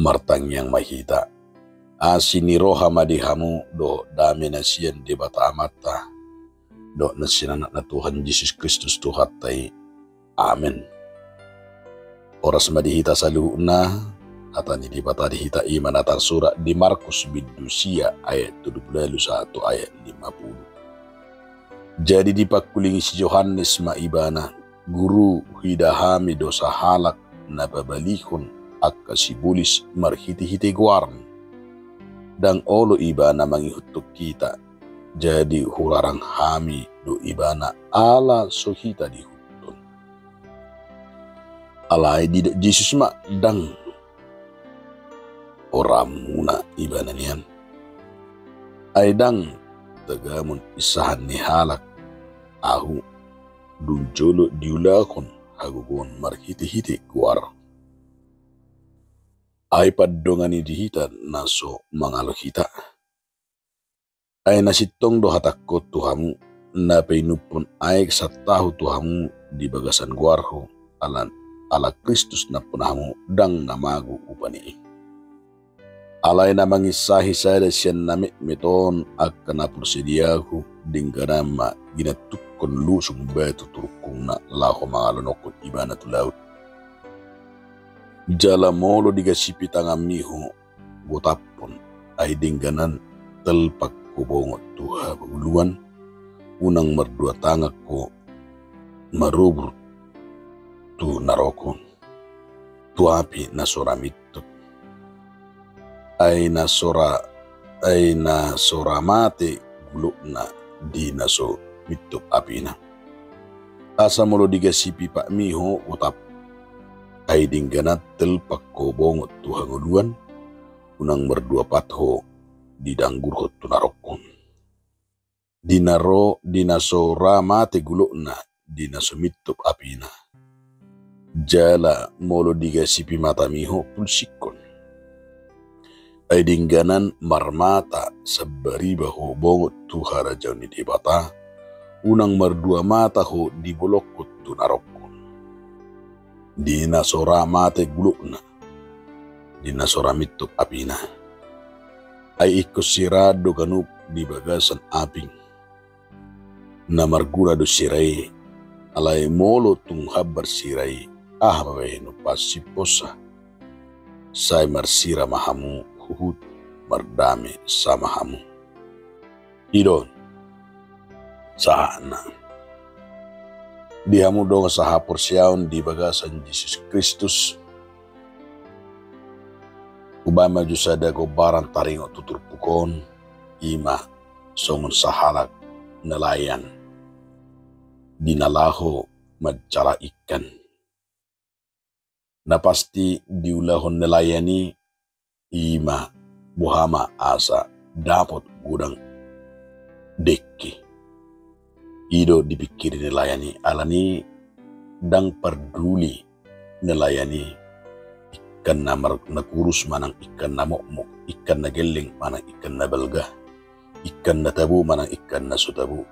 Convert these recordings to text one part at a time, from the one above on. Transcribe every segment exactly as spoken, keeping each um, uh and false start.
Martangiang ma hita. Asi ni roha ma di hamu dohot dame na sian Debata Amanta dohot na sian Anakna Tuhan Jesus Kristus Tuhanta i. Amen. Horas ma di hita saluhutna. Hata ni Debata di hita i ma na tarsurat di Markus bindu sia ayat tolu pulu ualu sahat tu ayat lima pulu. Jadi dipangkulingi si Johannes ma ibana, "Guru, huida hami do sahalak na pabalihon angka sibolis marhitehite goarmu. Ndang olo ibana mangihuthon hita, jadi hurarang hami do ibana ala so hita diihuthon." Alai didok Jesus ma, "Ndang, horamuna ibana nian. Ai ndang tagamon insahan ni halak Ahu dung jolo diulahon hagogoon marhitehite goar. Ai pandongani di hita na so mangalo hita. Ai na sintong do hatangkon tu hamu, na painumhon aek santahu tu hamu di bagasan goarhu, ala, ala Kristus nampuna hamu ndang na mago upani i. Alai na manginsahi sada sian na metmet on angka na porsea di Ahu, dengganan ma ginantunghon lusung batu tu rungkungna laho mangalonongkon ibana tu laut. Jala molo digasipi tanganmi ho gotaphon, ai dengganan telpang ho bongot tu hangoluan, unang mardua tangan ho marobur tu naroko, tu api na so ra mintup. Ai na so ra, ai na so ra mate gulokna di na so mintup apina. Asa molo digasipi patmi ho gotap, ai dengganan telpang ho bongot tu hangoluan, unang mardua pat ho didanggurhon tu naroko. Di na ro, di na so ra mate gulokna, di na so mintup apina. Jala molo digasipi matami ho pulsikhon. Ai dengganan marmata sambariba ho bongot tu harajaon ni Debata, unang mardua mata ho dibolongkon tu naroko. Di na so ra mate gulokna, di na so ra mintup apina. Ai ingkon siraan do ganup di bagasan api. Na marguna do sira i, alai molo tung hambar sira i, aha ma bahenon pansipasa? Sai marsira ma hamu huhut mardame sama hamu. I do sahatna. Di hamu dongan sahaporseaon di bagasan Jesus Kristus, hubahen ma jo sada gombaran taringot tu turpuk on, i ma songon sahalak nelayan di na laho manjala ikan. Na pasti diulahon nelayan i, i ma boha ma asa dapot godang dengke. I do dipingkiri nelayan i, alani ndang parduli nelayan i, ikan na mar-, na kurus manang ikan na mokmok, ikan na gelleng manang ikan na balga, ikan na tabo manang ikan na so tabo.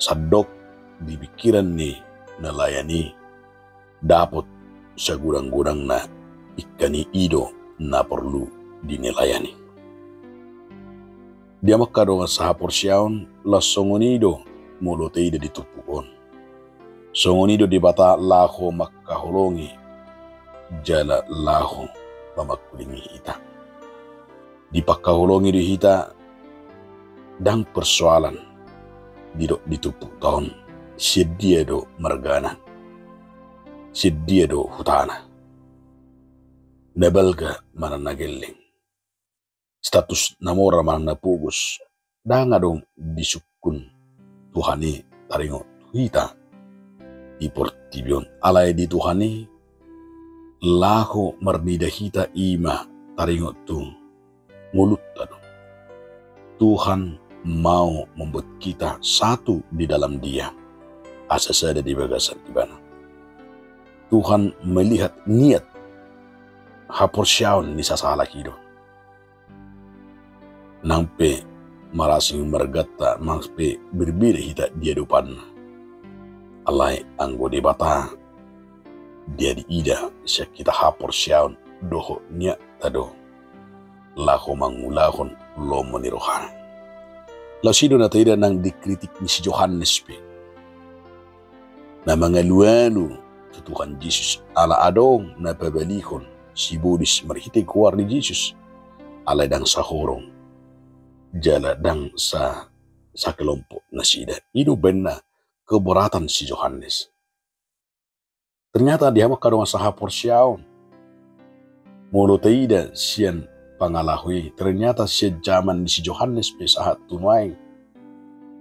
Sandok di pingkiran ni nelayan i dapot sagodang-godangna ikan i, i do na porlu di nelayan i. Di hamu angka dongan sahaporseaon, laos songon i do molo taida di turpuk on. Songon i do Debata laho mangkaholongi jala laho mamangkulingi hita. Dipangkaholongi do hita, ndang persoalan didok di turpukta on sian dia do margana, sian dia do hutana, na balga manang na gelleng, status na mora manang na pogos, ndang adong disungkun Tuhan i taringot tu hita di portibi on. Alai di Tuhan i laho marnida hita, i ma taringot tu ngolunta do. Tuhan mau membuat kita satu di dalam Dia, asa sada di bagasan Ibana. Tuhan melihat niat haporseaon ni sasahalak i do. Nang pe marasing marganta, nang pe berbeda hita di adopanna, alai anggo Debata dia diida sian hita haporseaon dohot niatta do laho mangulahon lomo ni rohana. Laos i do na taida nang dikritik ni si Johannes pe, na mangalualu tu Tuhan Jesus ala adong na pabalihon sibolis marhite goar ni Jesus, alai ndang sahorong jala ndang sa, sakelompok nasida. I do baenna keberatan si Johannes. Ternyata di hamu angka dongan sahaporseaon, molo taida sian pangalaho i, ternyata sian jaman ni si Johannes pe sahat tu nuaeng,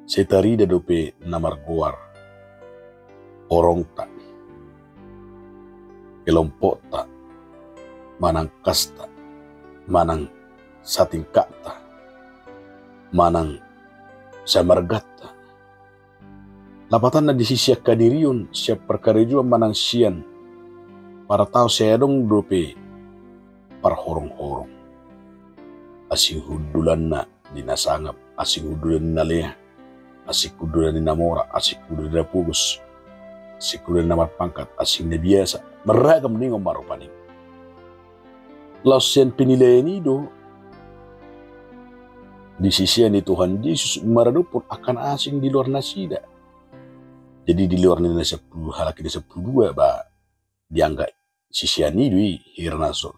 sai tarida dope na margoar horongta, kelompokta, manang kasta, manang satingkatta, manang samargatta. Lapatanna di sisi angka dirion sian parkarejoan manang sian parataon sai adong dope parhorong-horong. Asing hundulanna di na sangap, asing hundulan ni na lea, asing hundulan ni na mora, asing hundulan ni na pogos, asing hundulan ni na marpangkat, asing na biasa, marragam ningon ma rupani. Laos sian penilaian i do disisian ni Tuhan Jesus maradophon angka na asing di luar nasida. Jadi di luar ni na sampulu, halak i na sampulu dua ba dianggap sisian i do i, hira na so,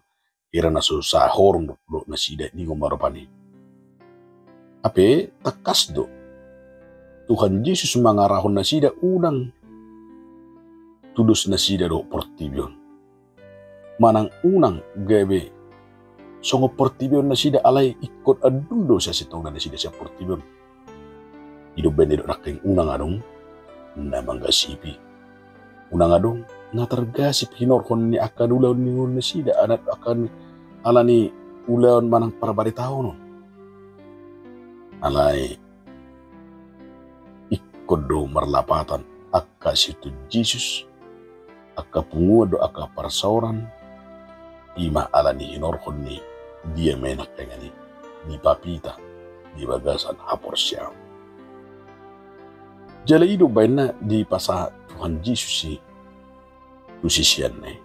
hira na so sahorong dohot nasida ningon ma rupani. Hape tangkas do Tuhan Jesus mangarahon nasida unang tu dos nasida dohot portibi on. Manang unang gabe songon portibi on nasida, alai ingkon andul do sasintongna nasida sian portibi on. I do umbahen na didok nangkin unang adong na manggasipi. Unang adong na targasip hinorhon ni angka ulaon ni ngolu nasida, adat angka ni, ala ni ulaon manang parbaritaon on. Alai ingkon do marlapatan angka siutuon Jesus, angka punguan dohot angka parsaoran, i ma ala ni hinorhon ni dia ma i nangkin i dipapita di bagasan haporseaon. Jala i do baenna dipasahat Tuhan Jesus i tu sisianna i.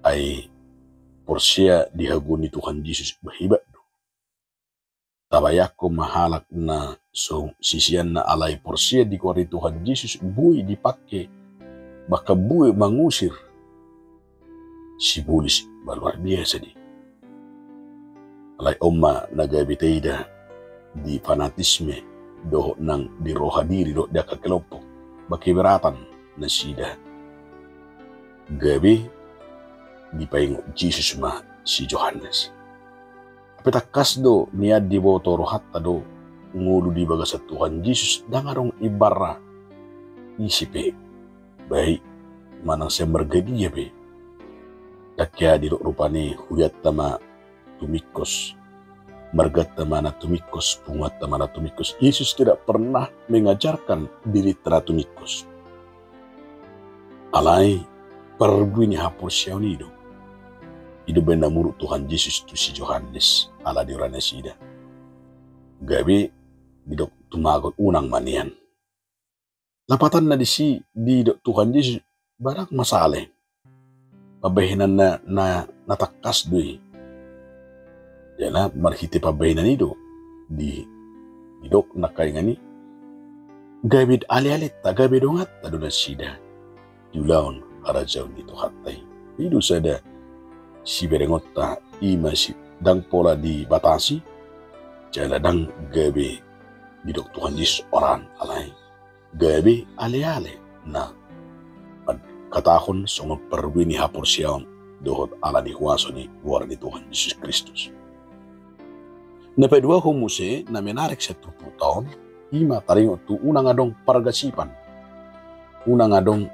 Ai porsea di hagogoon ni Tuhan Jesus, bah, hebat do. Tabayangkon ma halak na so sisianna alai porsea di goar ni Tuhan Jesus, boi dipangke, bahkan boi mangusir sibolis, bah, luar biasa do i. Alai on ma na gabe taida di fanatisme dohot nang di roha diri dohot di angka kelompok, bah, keberatan nasida gabe dipaingot Jesus ma si Johannes. Hape tangkas do nian diboto rohanta do ngolu di bagasan Tuhan Jesus ndang adong imbarna ise pe, baik manang sian marga dia pe. Ndang hea didok rupani huria ta ma tumingkos, marga ta ma na tumingkos, punguan ta ma na tumingkos. Yesus tidak pernah mengajarkan dirinya tumingkos. Alai parbue ni haporseaon i do. I do umbahen na muruk Tuhan Jesus tu si Johannes ala diula nasida. Gabe didok tumagon unang ma nian. Lapatanna disi didok Tuhan Jesus, bah, ndang masalah i. Pambahenan na, na, na tangkas do i. Jala marhite pambahenan i do di, didok nangkin i, gabe alealeta, gabe donganta do nasida di ulaon harajaon ni Tuhanta i. I do sada siberengonta, i ma si, ndang pola dibatasi, jala ndang gabe didok Tuhan Jesus oran, alai gabe aleale na mangkatahon songon parbue ni haporseaon dohot ala ni huaso ni goar ni Tuhan Jesus Kristus. Na paduahon muse na menarik sian turpukta on, i ma taringot tu unang adong pargasipan. Unang adong,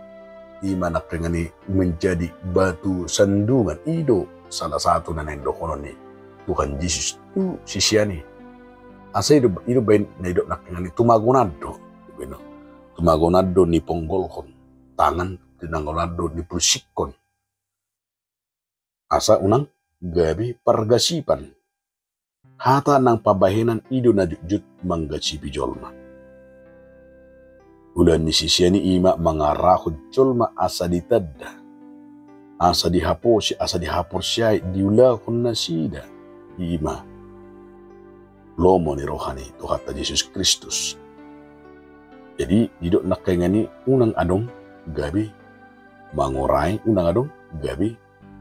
i ma nangkin i, menjadi batu sandungan. I do salah satu na naeng dohonon ni Tuhan Jesus tu sisian i. Asa i do, i do baen na didok nangkin i tumagonan do. Tumagonan do niponggolhon tangan, tumagonan do nipulsikkon. Asa unang gabe pargasipan. Hata nang pambahenan i do na jotjot manggasipi jolma. Ulaon ni sisian i i ma mangarahon jolma asa ditanda asa dihaposi, asa dihaporseai, diulahon nasida. I ma lomo ni roha ni Tuhanta Jesus Kristus. Jadi, didok nangkaningan i unang adong gabe mangorai, unang adong gabe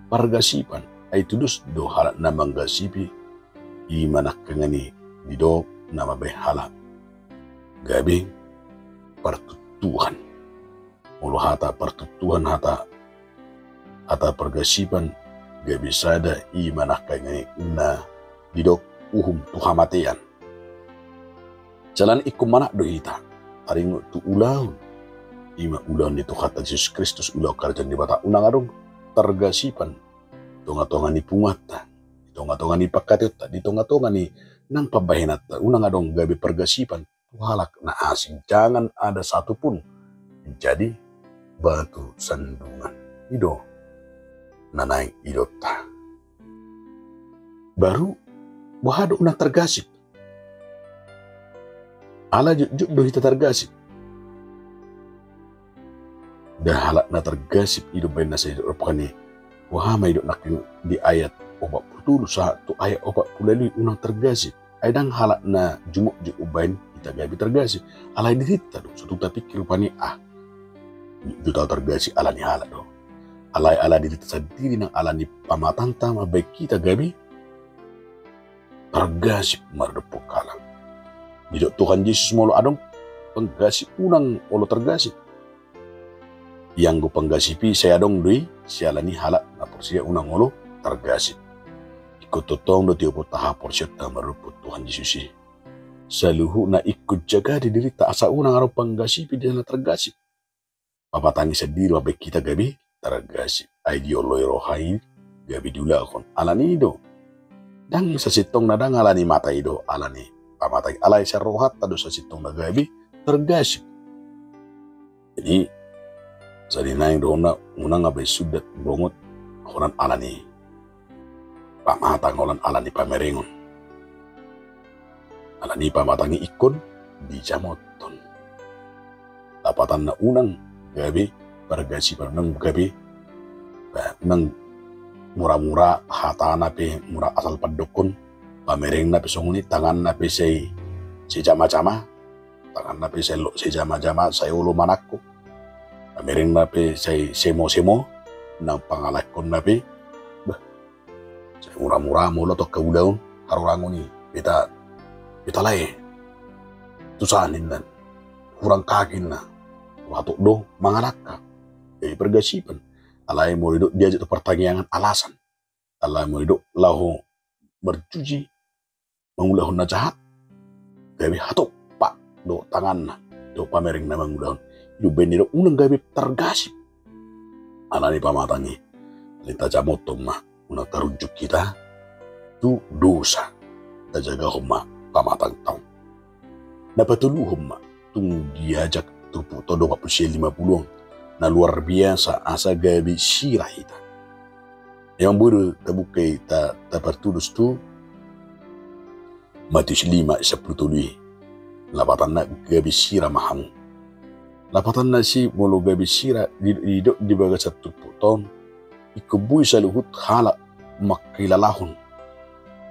pargasipan. Ai tudos do halak na manggasipi, i ma nangkaningan i didok na mambahen halak gabe partuntuhan. Molo hata partuntuhan, hata, hata pargasipan, gabe sada, i ma nangkaningan i na didok uhum tu hamatean. Jala ingkon manat do hita taringot tu ulaon, i ma ulaon ni Tuhanta Jesus Kristus, ulaon karajaan Debata, unang adong pargasipan di tongatonga ni punguanta, di tongatonga ni pangkataionta, di tongatonga ni nang pambahenanta, unang adong gabe pargasipan tu halak na asing, jangan ada satu pun menjadi batu sandungan. I do na naeng didokta. Baru, boha do unang targasip? Ala jotjot do hita targasip. Nda halak na targasip i do umbahen na sai didok rohani. Boha ma didok nangkin di ayat opat pulu tolu sahat tu ayat opat pulu ualu i, unang targasip. Ai ndang halak na jumotjot umbahen hita gabe targasip. Alai dirinta do, so tung tapikir rupani, ah, jotjot ahu targasip ala ni halak do. Alai ala dirinta sandiri nang ala ni pamatangta mambahen hita gabe targasip maradophon halak. Didok Tuhan Jesus, molo adong panggasip, unang olo targasip. Ianggo panggasip i sai adong do i siala ni halak na porsea, unang olo targasip. Ingkon tongtong do tiopon haporseaonta maradophon Tuhan Jesus i. Saluhutna ingkon jaga di dirinta asa unang adong panggasip i di na targasip. Pamatangi sandiri mambahen hita gabe targasip. Ai dioloi roha i gabe diulahon. Ala ni i do. Ndang sasintongna, ndang ala ni mata i do, ala ni pamatangi. Alai sian rohanta do sasintongna gabe targasip. Jadi, sai naeng dohononna, unang mambahen sundat bongot holan ala ni pamatang, holan ala ni pamerengon. Ala ni pamatang i ingkon dijamothon. Lapatanna unang gabe pargasipan, unang gabe, ba, unang muramura hatana pe, mura asal pandokkon, pamerengna pe songon i, tanganna pe sai, sai jamajama, tanganna pe sai lo-, sai jamajama, sai olo manangko. Pamerengna pe sai semosemo, nang pangalaehonna pe, bah, sai muramura molo tu angka ulaon harorangon i, beta, beta lae. Tusan ninna, hurang kaki ninna, hatop do mangalangka. Jadi pargasipan. Alai molo didok diajak tu partangiangan, alasan. Alai molo didok laho marjuji, mangulahon na jahat, gabe hatop do tanganna, do pamerengna mangulahon. I do umbahen didok unang gabe targasip ala ni pamatang i. Alai tajamothon ma, unang tarunjuk hita tu dosa. Tajagahon ma pamatangta on. Na patoluhon ma, tung diajak turpukta on do, opat pulu sia, lima pulu on, na luar biasa asa gabe sira hita. Emang boi do tabuka i, ta, tapartudos tu Matius lima sampulu tolu i. Lapatanna gabe sira ma hamu. Lapatanna disi molo gabe sira di, didok di bagasan turpukta on, ingkon boi saluhut halak mangkilalahon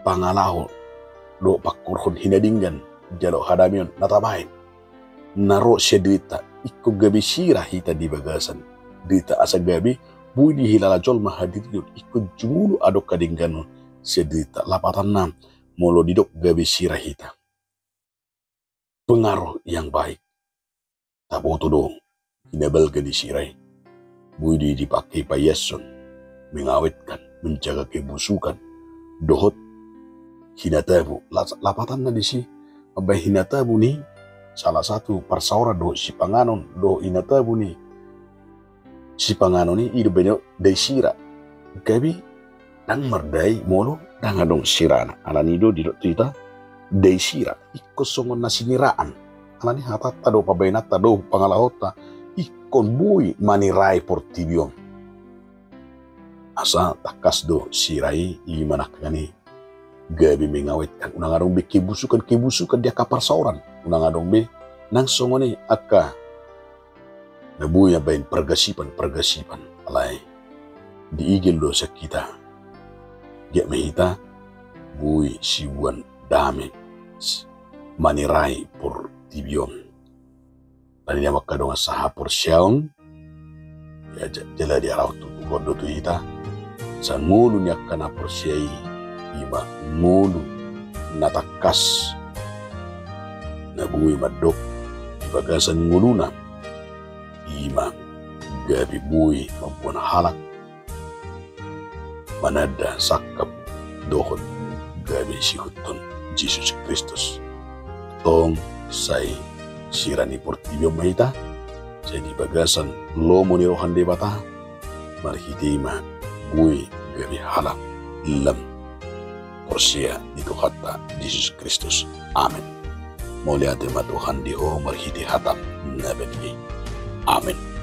pangalaho dohot pangkorhon hinadenggan jala hadameon na tabahen na ro sian dirinta. Ingkon gabe sira hita di bagasan dirinta asa gabe boi dihilala jolma hadirion, ingkon jumolo adong hadengganon sian dirinta. Lapatanna molo didok gabe sira hita, pengaruh yang baik. Taboto do hinabalga ni sira i. Boi do i dipake paiashon, mengawetkan, menjaga kebusukan, dohot hinatabo. Las-, lapatanna disi, mambahen hinatabo ni salah satu parsaoran dohot sipanganon, dohot hinatabo ni sipanganon i, i do umbahen didok dai sira. Gabe ndang mardai molo ndang adong sirana. Ala ni i do didok tu hita dai sira, ingkon songon na siniraan. Ala ni hatanta do, pambahenanta do, pangalahonta, ingkon boi manirai portibi on. Asa tangkas do sira i, i ma nangkaningan i gabe mengawetkan. Unang adong be kebusukan-kebusukan di angka parsaoran. Unang adong be nang songon i angka na boi mambahen pargasipan-pargasipan. Alai diigil do sian hita. Giat ma hita boi siboan dame manirai portibi on. Tadi dia mangkadongan sahaporseaon, ia ja-, jala diarahon tu, tu hita. Sangolu ni angka na porsea i, ima ngolu na tangkas, na boi mandok di bagasan ngoluna, ima gabe boi mamboan halak mananda sangkap dohot gabe siihuthon Jesus Kristus. Tong sai sira ni portibi on ma hita, sai di bagasan lomo ni roha ni Debata, marhite i ma boi gabe halak lam porsea di Tuhanta Jesus Kristus. Amen. Mauliate ma Tuhan di Ho marhite hataM na badia i. Amen.